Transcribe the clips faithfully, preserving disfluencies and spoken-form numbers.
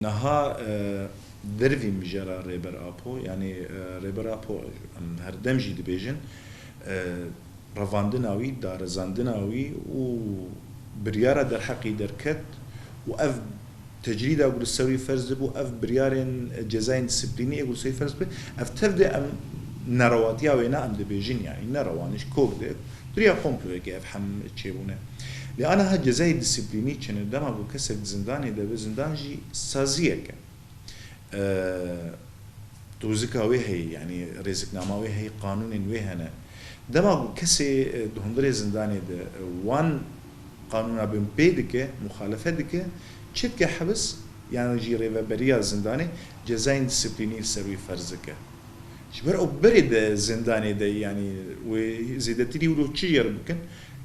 Niha, e, dervî mijara Rêber Apo, yanî, e, Rêber Apo, em her dem jî dibêjin, e, revandina wî, darizandina wî û biryara derheqî derket û ev tecrîda ku li ser wî ferz dibû, ev biryarên cezayên disiplînî ê ku li ser wî ferz dibû, ev tev de em nerewatiya wêna em dibêjin, yanî nerewan e, ji kok de, duriya komployekê ev hem çêbûne. Lê aniha cezayê disiplînî çi ne? Dema ku kesek di zindanê de be, zindan jî saziyek e. E, tozika wê heye, yanî rêziknama wê heye, qanûnên wê hene. Dema ku kesê, e, di hundirê zindanê de, e, wan qanûna bin pê dike, muxalefe dike, çi dike hebis, yan jî rêveberiya zindanê cezayên disiplînî li ser wî ferz dike. Ji ber ew berê de zindanê de, yanî wê zêdetirî wilo çi jê re bikin,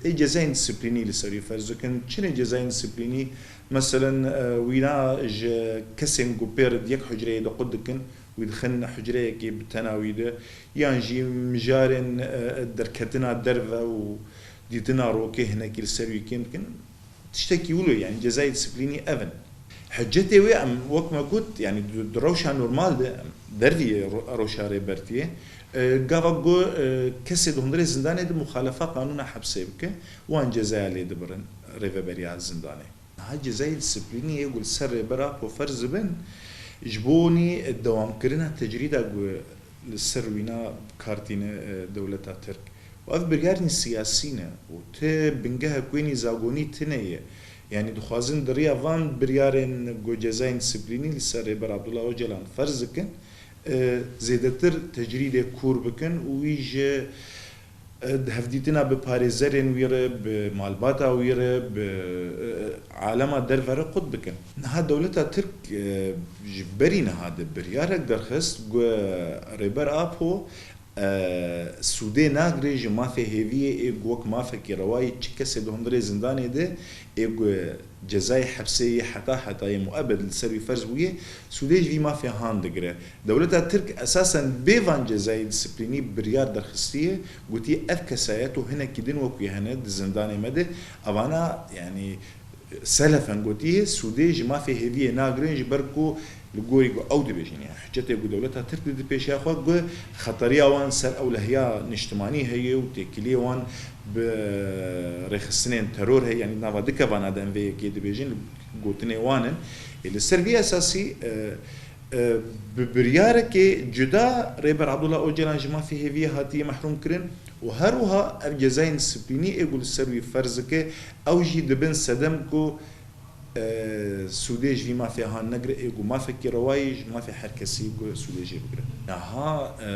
ê cezayên disiplînî li ser wî ferz dikin. Çi ne cezayên disiplînî? Meselen, e, wîna ji kesên ku pê re di yek hucreyê de qut dikin, wî dixin hucreyekê bi tena wî de, yan jî mijarên, e, derketina derve û dîtina rokê hinekî li ser wî kêm dikin. Tiştekî wilo, yanî cezayê disiplînî ev in. Hicetê wê em, wek me got, yanî di, di rewşa normal de, em dervî ro-, rewşa Rêbertiyê, e, gava ku, e, kesê di hundirê zindanê de muxalefa qanûna hepsê bike, wan cezaya lê dibirin rêveberiya zindanê. Niha cezayê disiplînî yê ku li ser Rêber Apo ferz dibin, ji bo nî dewamkirina tecrîda ku li ser wîna bi kar tîne, e, dewleta Tirk. Û ev biryarên siyasî ne û ti bingehek wê nî zagonî tine ye. Yanî dixwazin di riya van biryarên ku cezayên disiplînî li ser Rêber Abdullah Ocalan ferz dikin, e, zêdetir tecrîdê kûr bikin û wî ji, e, di hevdîtina bi parêzerên wî re, bi malbata wî re, bi, e, alema derve re qut bikin. Niha dewleta Tirk, e, ji berî niha de biryarek derxist ku Rêber Apo, e, sûdê nagire ji mafê hêviyê ê ku wek mafekî rewayî çi kesê di hundirê zindanê de ê ku cezayê hepsê yê heta hetayê muebed li ser wî ferz bûye, sûdê ji vî mafê han digire. Dewleta Tirk esasen bê van cezayê disiplînî biryar derxistiye, gotiye ev kesayet û hinekî din wekî hene di zindanê me de, evana, yanî, selefen gotiye, sûdê ji mafê hêviyê nagirin, ji ber ku li gorî ku ew dibêjin, yanî hicetê ku dewleta Tirk dide pêşiya xwe, ku xeteriya wan ser ewlehiya niştimanî heye û têkiliyê wan bi rêxistinên teror heye, yanî nava dikevana de em vê yekê dibêjin, gotinê wan in. Ê li ser vî esasî, e, e, bi biryarekê cuda Rêber Abdullah Ocalan ji mafê hêviyê hatiye mehrum kirin û her wiha ev cezayên disiplînî ê ku li ser wî ferz dike, ew jî dibin sedem ku, e, sûdê ji vî mafê han negire, ê ku mafekî rewayî ji mafê her kesî ku sûdê jê bigire. Niha, e,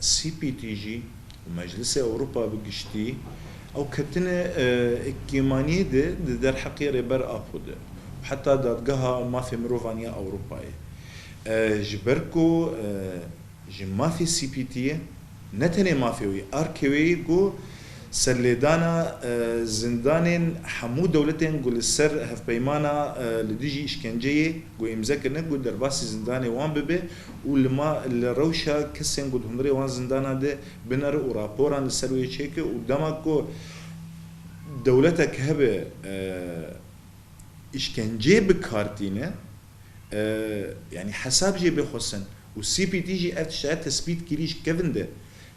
C P T jî û Meclisê Ewropa bi giştî, ew ketine, e, kêmaniyê de di derheqê Rêber Apo de û heta Dadgeha Mafê Mirovan ya Ewropayê. E, ji ber ku, e, ji mafê C P T ye, ne tenê mafê wî, arkê wê yê ku serlêdana, e, zindanên hemû dewletên ku li ser hevpeymana, e, li dijî îşkenceyê ku îmze kirine, ku derbasî zindanê wan bibe û li ma-, li rewşa kesên ku di hundirê wan zindana de binere û raporan li ser wê çêke û dema ku dewletek hebe, e, îşkenceyê bi kar tîne, e, yanî hesab jê bê xwestin û C P T jî ev tiştaya tespît kirî ji kevin de.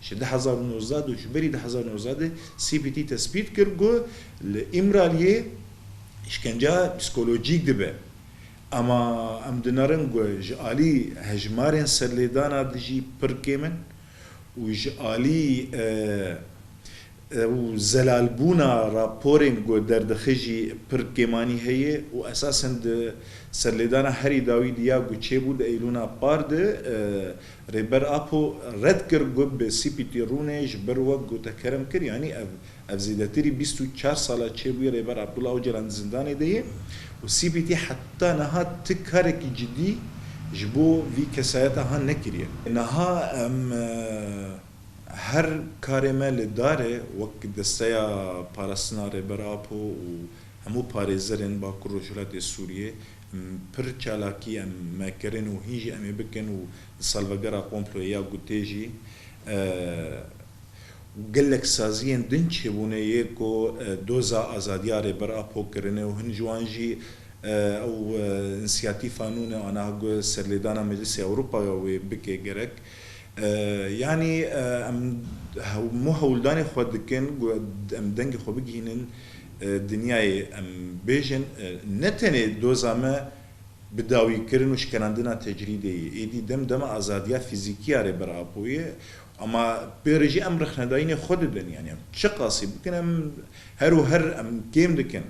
Ji du hezar û nozdeh de û ji berî du hezar û nozdeh de C P T tespît kir ku li Îmraliyê îşkenca psîkolojîk dibe. Ema em dinerin ku ji alî hejmarên serlêdana dijî pir kêm in û ji alî, e, e, û zelalbûna raporên ku derdixe jî pir kêmanî heye û esasen di serlêdana herî dawî de ya ku çêbû di Eylûna par de, e, Rêber Apo red kir ku bi C P T rûne ji ber wek gote kerem kir, yanî ev, ev zêdetirî bîst û çar sala çêbûye Rêber Abdullah Ocalan di zindanê de ye û C P T heta niha ti karekî cidî ji bo vî kesayeta han nekiriye. Niha em, e, her karê me li dar e, wek Desteya Parastina Rêber Apo û hemû parêzerên Bakur Rojhilatê Sûriyê, em pir çalakî em me kirin û hîn jî em ê bikin û di salvegera komployê ya gotê jî, e, gelek saziyên din çêbûne yê ku, e, doza azadiya Rêber Apo kirine û hin ji wan jî ew, e, însiyatîfa nû ne, ana ku serlêdana Meclisê Ewropa wê bike gerek. E, yanî, e, em hemû hewldanê xwe dikin ku em dengê xwe bigihînin, e, dinyayê, em bêjin, e, ne tenê doza me bi dawîkirin û şikenandina tecrîdê ye. Êdî dem dema azadiya fîzîkî ya Rêber Apo ye, ama pê re jî em rexnedayînê xwe didin, yanî em çiqasî bikin, em her û her em kêm dikin.